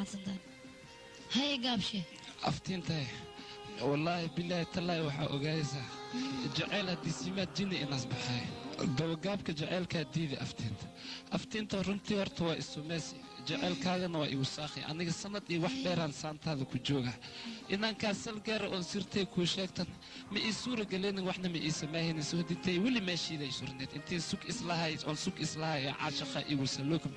mahadsantahay. Haye gaabshe. Aftiintahay wallaahi bilaahi tallaahi waxaa ogaayaysaa jacayl haddii simaad jinni inaas baxay dabagaabka jacaylkaa diida aftiinta aftiinta runtii horta waa isumeesi jacaylkaagana waa igu saakhi aniga sanad iyo wax dheeraan saantaada ku jooga inankaa salgaara oon sirtay kuu sheegtan ma ii suura gelinin waxna ma ii samaahaynin soo dintay weli meeshiiday surneed intii sug islahay oon sug islahay ee caashaqa igu salookum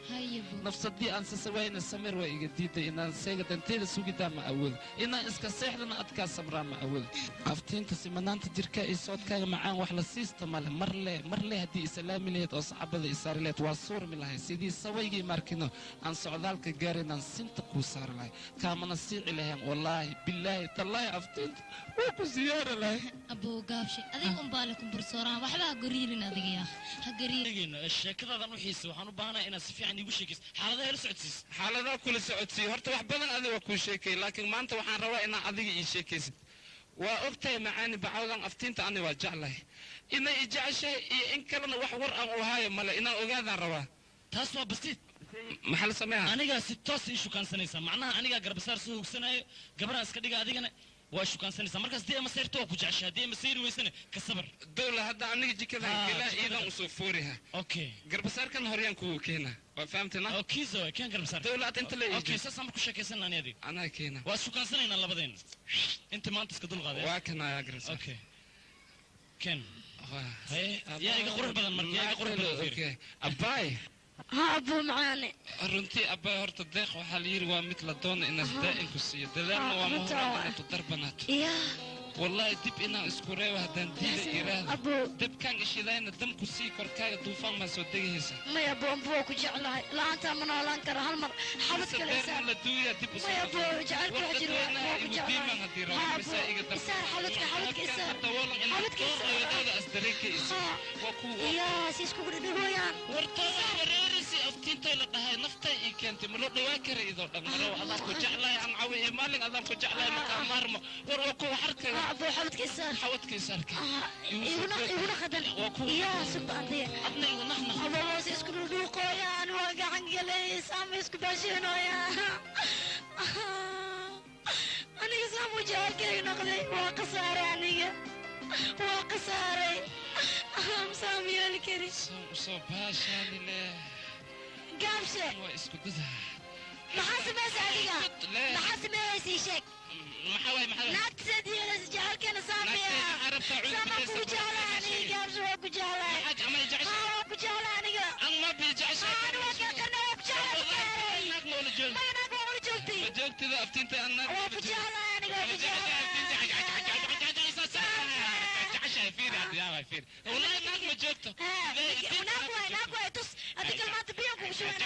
nafsadii aan sasawayna samir waa iga diiday inaan seega danteyda sugidaa ma awoodo inaan iska seexdana adkaa samraa ma awoodo aftiinta simanaanta jirka iyo soodkaaga macaan wax la siista male marle marle haddii isalaami lahayd oo sacabada isaari lahayd waa suurmi lahay sidii sawaygii markino aan socdaalka gaarinaan sinta kuu saari lahay kaamana siici lahayn wallaahi bilaahi tallaahi aftiinta waa ku siyaari lahay. Abuu gaabshe adiga unbaa le kumbursooraha waxba ha gariirin adiga yaa ha gariirin. Sheekadaadan u xiisa waxaan u baahanahay inaad si fiican iigu sheekayso xaaladaha ila socodsiis. Xaaladaha kula socodsiiyo horta wax badan adiga waa kuu sheekay laakiin maanta waxaan rabaa inaad adiga ii sheekaysid. Waa ogtahay macaani bacawdan aftiinta ani waa jeclahay inay i jeceshahay iyo in kalena wax war aan u haayo male inaan ogaadaan rabaa. Taas waa basiid. Maxaa la sameeyaa? Anigaa si toos ii shukaansanaysaa macnaha anigaa garbasaar soo hogsanaayo gabaraan iska dhiga adigana waa shukaansanaysaa markaas dee ama seyrta waa ku jeceshay haddii ama seyri weysana ka sabar. Dowla hadda aniga jikadan gelaa iidan usoo fooriha. Okay. Garbasaarkan horyaan kugu keenaa waa fahamtay na? Kiisa waay keen garbasaar. Dowla ad inta la iijo. Okay saasaan marku sheekaysana ani adiga. Anaa keena. Waa shukansanaynaa labadeena. Inta maanta iska dul qaaday. Waa kanaya garbasaar. Okay. Ken. Yaa iga qurux badan marka yaa iga qurux badan. Okay. Abbaay. Ha abuu macaane. Runtii abbaay horta deeq waxaa la yidhi waa mid la doono inaas daa'in ku siiyo dadaalna waa mahuraan inaad u darbanaato. Wallaahi dib inaan isku reebo haddaan diida iraahdo dabkaan ishidayna dam ku sii korkaaga duufaan maa soo degaysa. Maya abuu anbu waa ku jeclahay la'aantaa ma noolaan karo hal mar xabad kale isaar. La duuyaa dib u Maya abuu jacaylku wax jiro waa ku jeclahay. Ha abuu isaar xabadka xabadka isaar xabadka isaar. Yaa si iskugu dhadhawooyaan. Wartooda wareerisi aftiintay la dhahay naftay ii keentay ma loo dhawaan kara idoo dhan marow adaan ku jeclahay aan cawi iyo maalin adaan ku jeclahay makaa maarmo war waa kuwa xarkaga. Abuu xabadka isaar. Xabadka isaarka. Iguna khadan. Yaa subba adiga. Adna igu naxnax. Abuu si isku dhudhuuqooyaan waa gacan galay saama isku baasheenoyaan. Aniga saamu jacaylkayga noqday waa khasaaray aniga waa khasaaray saam yeeli kari. Soo baashaani leh. Gaabshe. Waa isku dada. Maxaa samaysa adiga? Maxaa sameeyaysa ii sheeg? Maxaa waay maxaa? Naagta saad yeelaysa jacaylkeena saamiya. Saamaa kugu jeclahay aniga gaabshe waa ku jeclahay. Haa waa ku jeclahay aniga. An ma bii jeceshahay. Haa ani waa kaa qarna waa ku jeclahay. Naag ma wala joog. Maya naag waa wala joogtay. Ma joogtida aftiinta an naag. Waa ku jeclahay aniga waa ku jeclahay. Jeceshahay fiiri hadda yaa fiiri. Wallahi naag ma joogto. Naag waay naag waay tus adiga maanta biyo kugu shubay.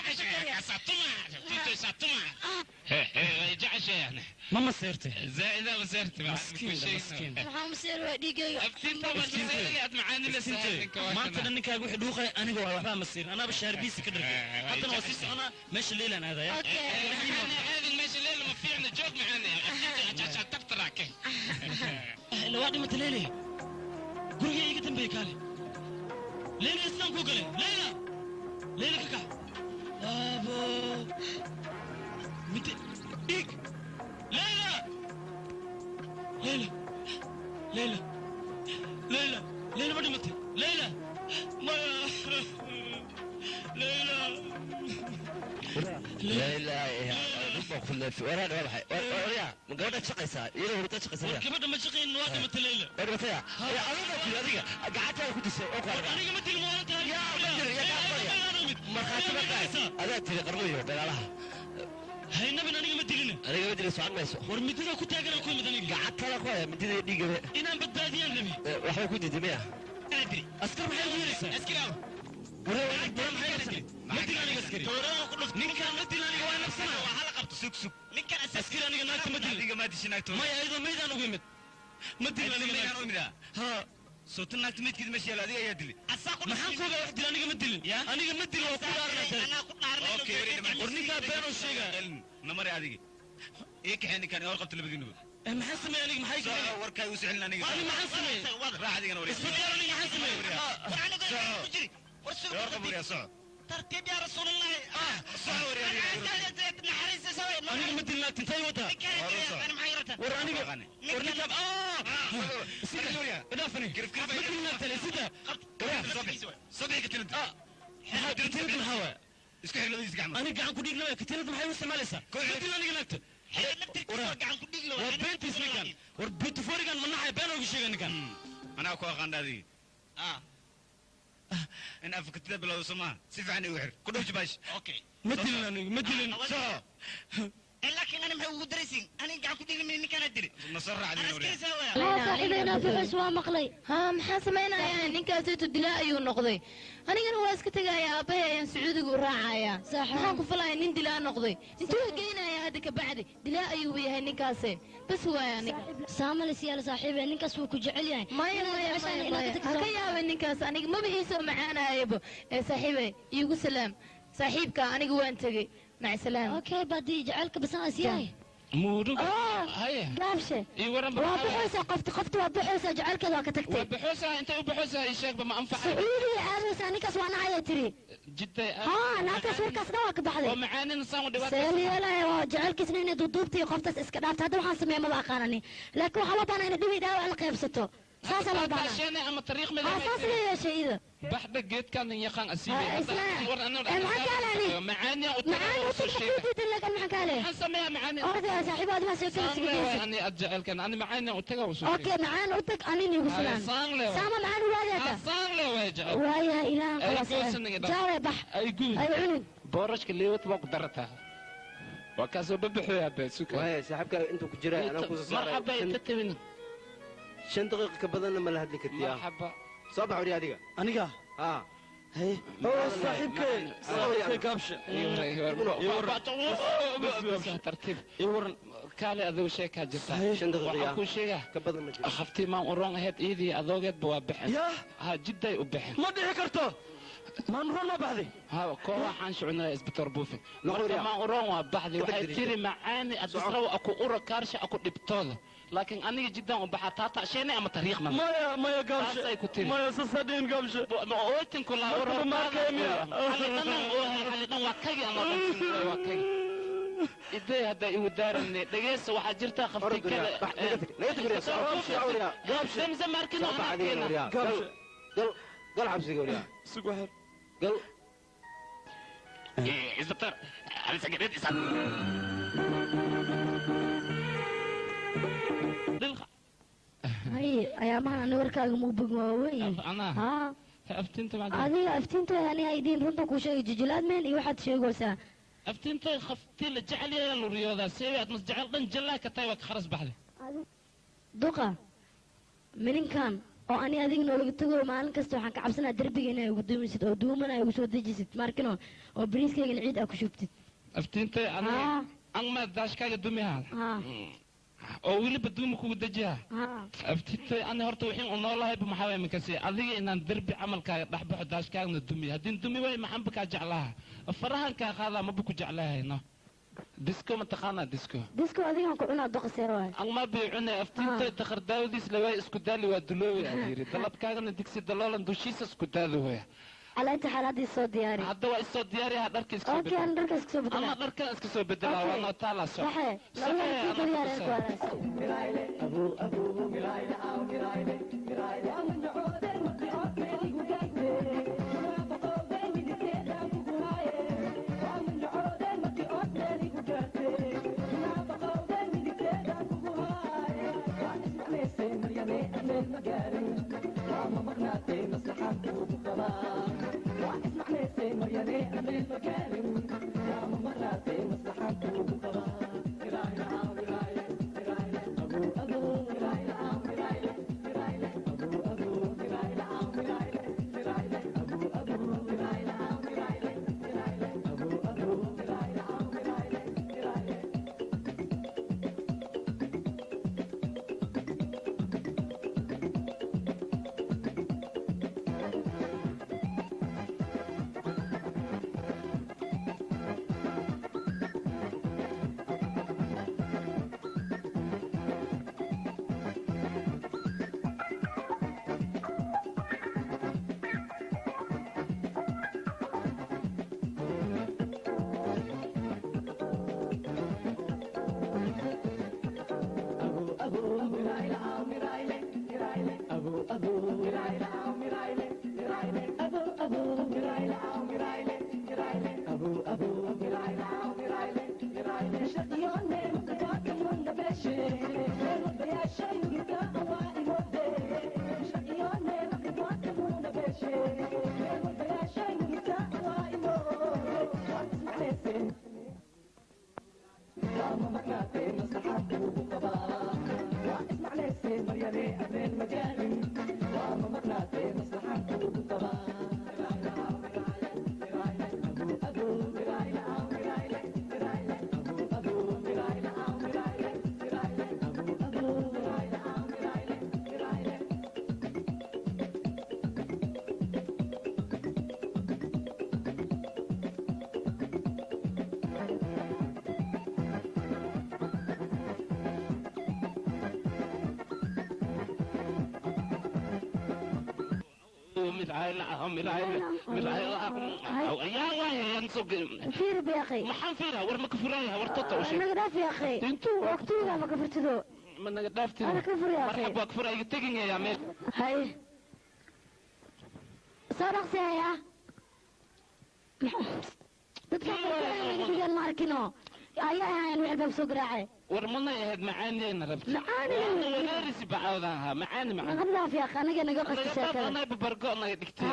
Jeceshahay yani. Ma maseertay? Zaa'ida maseertay. Maskiin maskiin. Maxaa maseer waa dhiigayga. Aftiinta ma maseertay aad macaani la sahay. Maanta dhan ninkaaga wixii dhuuqay aniga waa waxba maseerin anaaba shaarbiisi ka dhargay. Haddana waa sii soconaa meesha leelaan aadaya. Macaani meesha leela ma fiicna joog macaani. Aftiinta tagtaraake. Ila waa dhimata leele. Guriga iga dambeeyay kaale. Leela islaan ku galay. Leela. Leela ka kac. Abo. Mid dhiig. Leela. Leela. Leela. Leela. Leela ma dhimatay. Leela. Maya. Leela. لا ما gabadha shaqaysaa iyadoo hurda shaqaysaa war gabadha ma shaqayn waa dhimatay Leila waa dhimatay ya adiga tiri adiga gacantaada ku disay oo war aniga ma dilin waa tahay ya ma dilin ya markhaati ma tahay adaa tiri qarmayo dagaalaha haynabin aniga ma dilin aniga ma dilin socon mayso war midada ku taagan ku imid aniga gacantada ku haya midada dhiigaba inaan badbaadiyaan rabi waxba ku diiday miya askar maxay ugu yeeraysaa askar aw ma dilin aniga askari ninkaan ma dilin aniga waa nafsana sug sug ninkan askari aniga naagta ma dilin adiga ma dishin naagta maya ayadoo meydaan ugu imid ma dilin aniga meydaan u imid ha sootan naagta meydkeeda meesha yaala adiga ayaa dilay maxaan kuuga wax dila aniga ma dilin aniga ma dilin waa ku dhaarnaa war ninkaa been oo sheega namare adiga ii kaxee ninkan hor qabta labadiinuba maxaan sameeyey aniga maxay kaxee warkaa igu soo celin aniga ani maxaan sameeyey raax adigana war isbedel aniga maxaan sameeyey war qaburiya soco Tartiib yaa rasuulullaahi. Naxariista saway. Aniga ma dilnaa tintay wadaa. War aniga war ninkaan sida idhaafani ma dilnaa tale sida. Soo bixi katinada. Katinada maxaa waaya? Isku xir labadiisa gacmood. Aniga gacan ku dhiig lawaya katinada maxay u isticmaalaysaa? Ma dilna aniga naagta. Waa beentiis ninkan. War beautiforigan ma naxay been ooga sheega ninkan. Anaa ku aqaan adiga. In afkatada bilowdo soo maaha si fiican igu xir ku dhow jibaash. Okay. Ma dilin aniga ma dilin. Soo. Laakiin ani maxay ugu daraysiin? Aniga gacan ku dhiigla ninkaan dili. Ma soo raacdin waryaa. Haa saaxiibeyna buxus waa maqlay. Haa maxaa samaynayaa ninkaasaytu dilaa ayuu noqday. Anigana waa iska tegayaa aabbahay ayaan Sacuudiga u raacayaa. Maxaan ku falayaa nin dilaa noqday? Intuu geynayaa hadda ka bacdi dilaa ayuu yahay ninkaase. Bas waaya aniga. Saamalis yaal saaxiibey ninkaas wuu ku jecel yahay. Maya maya maya. Ha ka yaabin ninkaas aniga maba iisoo macaanayaba. Ee saaxiibey iigu salaam. Saaxiibka aniga waan tegey. مع السلامة. أوكي بدي جعلك بس أنا أسياي. مورو. هيا. قابشة. إي ورا وبحوسة قفت وبحوسة جعلك ذاك تكتب. وبحوسة أنت وبحوسة إيشك بما أنفع. سعودي أروس أنا كسوان عيا تري. جدا. ها أنا كسور كسرك بحذي. ومعاني نصام ودوات. سيلي يلا جعلك سنين دودوبتي قفت إسكدافت هذا وحن سمع ما بقارني. لكن وحلا بنا إن دبي داو على قيب ستو. ساس الله بنا. عشان أما طريق من. أساس لي شيء ذا. بحد جيت كان يخان أسيبي. معاني معاني معاني وتلك المحكالة. حنسميها معاني. أرد صاحب هذا ما سيكون. أنا أتجعل كان أنا معاني وتلك وصوتي. أوكي معاني وتلك أنا نيجوسلان. سامع معاني ولا صار وجه. ويا إله خلاص. جاوي بح. أيقول. أيقول. بورش كلي وتبقى قدرتها. وكاسو ببحوها بسكر. وهي صاحبك أنتم كجرا أنا كوز. مرحبا تتمنى. شن دقيقة كبدنا ما لها هدلك مرحبا. صباح وريا ديقة. أنيقا. ها. هي. أوه صاحبك. صاحبك قابشة. ترتيب. كالي أذو شيء كجرتا. شن دقيقة. وأكو شيء. كبدنا ما جرت. خفتي ما أورون هاد إيدي أذوقت بوابحن. يا. ها جدا يبحن. ما دحي كرتو. ما نرون بحذي. ها كوا حنشعنا إسبتور بوفي. ما أورون بحذي وحي تيري معاني أتصرف أكو أورا كارشة أكو دبتول. لكن أنا جدا وبحطاطا شيء أما طريق ما ما يا قابشة ما يا صدين قابشة ما قلت إن كل أورا ما كيمياء حلنا وكاي أنا وكاي إذا هذا يودارني دقيس وحجرتها خفتي كذا قابشة زمزم ماركنا قابشة قل قل حبسي قول يا سوق واحد قل إيه إسبتر على سجلت إسحاق هاي أيامها أنا وركا مو بقوي أنا ها أفتنت بعد هذه أفتنت يعني هايدين رنتو كوشة جلاد من أي واحد شيء قوسا أفتنت خفتي لجعلي الرياضة سويت مسجعل دن جلا كتايوك خرس بحلي دقة منين كان oo ani adiga noolaga tago maalin kasta waxaan ka cabsanaa darbiga inay ugu duumisid oo duumana ay ugu soo dejisid markino oo bariiskaygana ciid aa ku shubtid aftintay aniga an ma daashkaaga dumihaa oo weliba duuma kugu dejiyaa aftintay ani horta wixii u noolahayba maxaa waay minkasi adiga inaan derbi camalkaaga dhexbaxo daashkaagana dumiya haddii dumi waay maxaanba kaa jeclaha farahan kaa qaadaa maba ku jeclahayno disco ma taqaanaa disco disco adigaan ku cunaa doqoseer waay angma bii cunay aftintay takhar daawadiis lawaay isku daali waa duloowi aad yidhi dalabkaagana digsi daloolan dushiisa isku daali waya على أنت حالاتي الصوت دياري هذا هو الصوت دياري هذا درك اسكو أوكي أنا درك اسكو بدلا أنا درك اسكو سو بدلا وأنا طالع صح صحيح صحيح أبو أبو فير يا أخي maxaan fiiraa war ma ka furaayaha war tota u sheeg naga dhaaf يا أخي waqtiga ma ka furtido ma naga dhaaftido أنا كفر يا أخي marxab waa ka furaa iga teginaya meel hay soo dhaqsaya dadka naga dhigaan ma arkino ayaa ahayn wixii baa soo garaacay war manay ahayd macaaniyayna rabta macaani wareerisi bacawda ahaa macaani macaan naga dhaaf يا أخي anaga naga qasti sheekada anay babargo naga dhigtay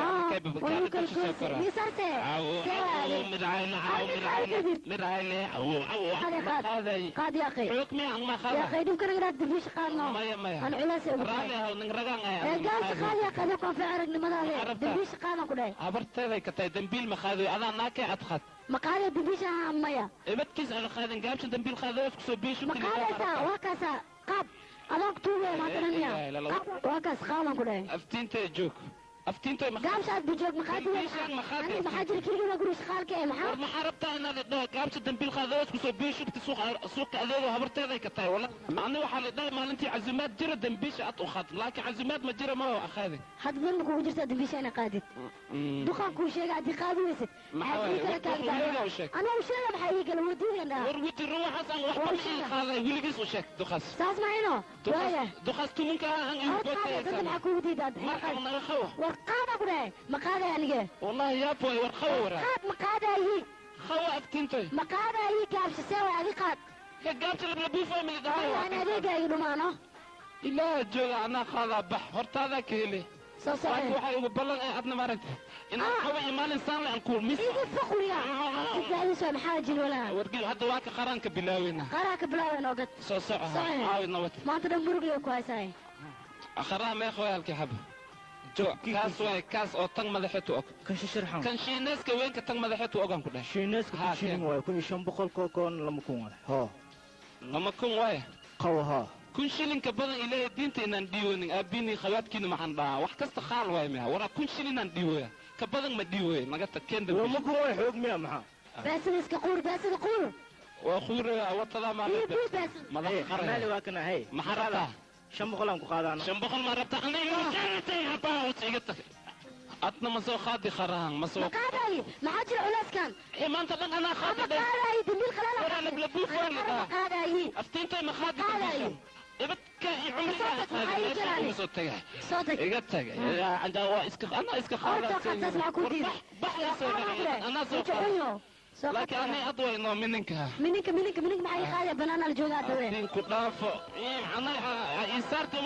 qaad يا أخي يا أخي dhibka naga dhaaf dambiisha qaadno aan culays ugu gaabta qaad يا أخي adiga ku aragnimadaada dambiisha qaadan ku dhahay habarteeday ka tahay dambiil ma qaadayo adaa naakay ad qaad ma qaadayo dambiisha ahaa maya ibadkiis aan qaadan gaabsha dambiil qaadayo isku soo biishu ma qaadaysaa waa kaasaa qaad adaan ku tuugaya maanta dhan miya waa kaas qaadan ku dhahay aftiintay joog aftiintay gaabsha aad bujoog ma qaadi aniga maxaa jira keligana guriga shaqaalka ee maxaa war maxaa rabtaa inaad idhaho gaabsha dambiil qaadayo isku soo biishu suuqa adeego habarteeday ka tahay wala ani waxaa la dhahay maalintii casumaad jira dambiisha ad u qaad laakiin casumaad ma jira ma qaadi hadda dan ma kugu jirtaa dambiisha inaa qaadid duqaan kuu sheega haddii qaadi weysid maxaa ii kala kaagtaa anaa u sheega maxaa ii kala wadiigan dhaha war wadi ruuxaas aan waxba ma ii qaaday weligiis u sheeg duqaas saas mahayno waaya duqaas tumunka aan ii dadka maxaa kugu diidaa marxab naga qawo war qaada ku dhahay ma qaaday anige wallahi yaa boy war qawo waraa qaad ma qaadayi qawo aftiintay ma qaadayi gaabsha see way adi qaad ka gaabsha lablabii family dhahay ani adeegayga dhumaano ilaah jooga anaa qaadaa bax hortaadaa ka heli soo soco waxay ugu ballan ee adna maaragtay inaan qawo iyo maalin saan le aan ku mis iga faqriya sidaadis waa maxaa jil walaa wargel hadda waa ka qaraanka bilaaweyna qaraanka bilaaweyna ogad soo soco caawi nabad maanta dhan murugaya ku haysaay qaraha meeqa way halkii xaba kaas waay kaas oo tan madaxeed u og kan shishirxan kan shiineeska weynka tan madaxeed u ogaan ku dhahay shiineeska kun shilin waay 1500 koon 2000 waay hoo 2000 waay qawo haa kun shilinka badan ilaahay diinta inaan dhiiwanin aabbiinii khawaadkiina maxaan dhahaa wax kasta khaal waay miha waraa kun shilin aan dhiiwaya ka badan ma dhiiwaya naga tag keen dambe 2000 waay xoog miya maxaa baasida iska quur baasida quur waa quuraya watadaa maalin madax qaray waa kana hey maxaa rabtaa 500 aan ku qaadana 500 ma rabtaa aniga ma habaa iga tag adna ma soo qaadi qarahan ma soo qaadayi maxaa jira culayskan ee maanta dhan anaa qaadi ma qaadayi dambiil qalaala waraa lablabuuf waan ma qaadayi aftiintay ma qaadi ibadka iyo cumriga qaadi soo tagay soo tag iga tagay waa iska anaa iska qaada anaa soo qaada laakiin anay ad wayno mininka mininka mininka mininka maxay qaadaya banaan la joogaa dawe ku dhaafo anay isaarta